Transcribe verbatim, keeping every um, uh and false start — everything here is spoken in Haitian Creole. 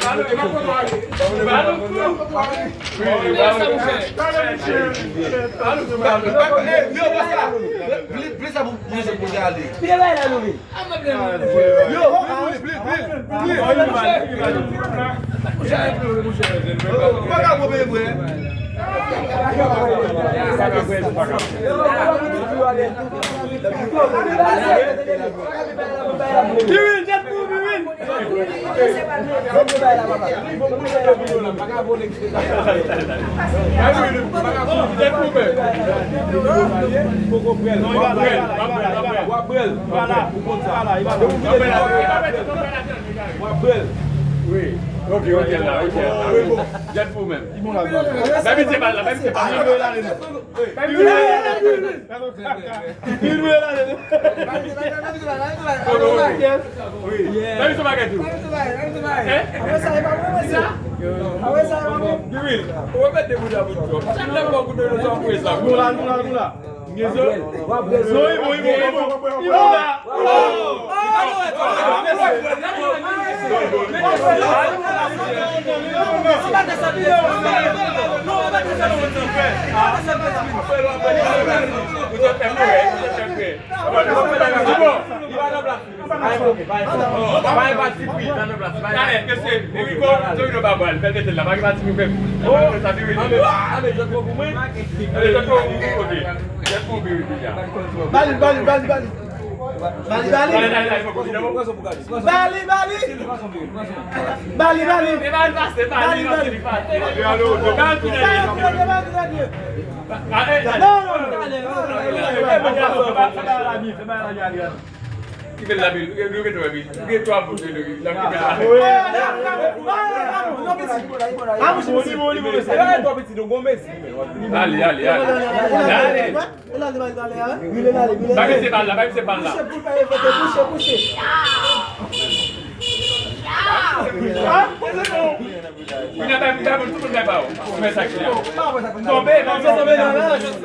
Yo, what's up? Plis, plis sa pou, pou, pou ale. Yo, plis, plis, plis, plis. Ou pa ka pran peyi, bwè. Biwil, jet pou Biwil. Wi. Ok, ok, la, ok, la. Wi, bon. Jet pou menm. Mèm se pa la, mèm se pa la. Mèm se pa la. Wi. Mèm se pa la. Wi. Mèm se pa la. Hein? Wi. Ou repete bout a bout. Chak lè mwen koute nou sa, ou sa. Nou la, nou la, nou la. Wi, wi, wi, wi, wi. Talè, mesye, Rico, Torino pa bal, fè l mete l la, pa gen pati pou fè. Sa te rele. Bali, bali, bali, bali. Bali, bali. Bali, bali. Bali, bali. Bali, bali. Bali, bali. Non, non, non. Kite l la, Bill. Ou gen, ou gen twa bout, Bill. Ou gen twa bout, Bill. L ap kite l la. Ale, ale, ale. Ale. Ba misye bal la, ba misye bal la. Kounye a, bay, bay, tout moun bay ba ou. Ou fè sa ki la. Tonbe, tonbe, tonbe.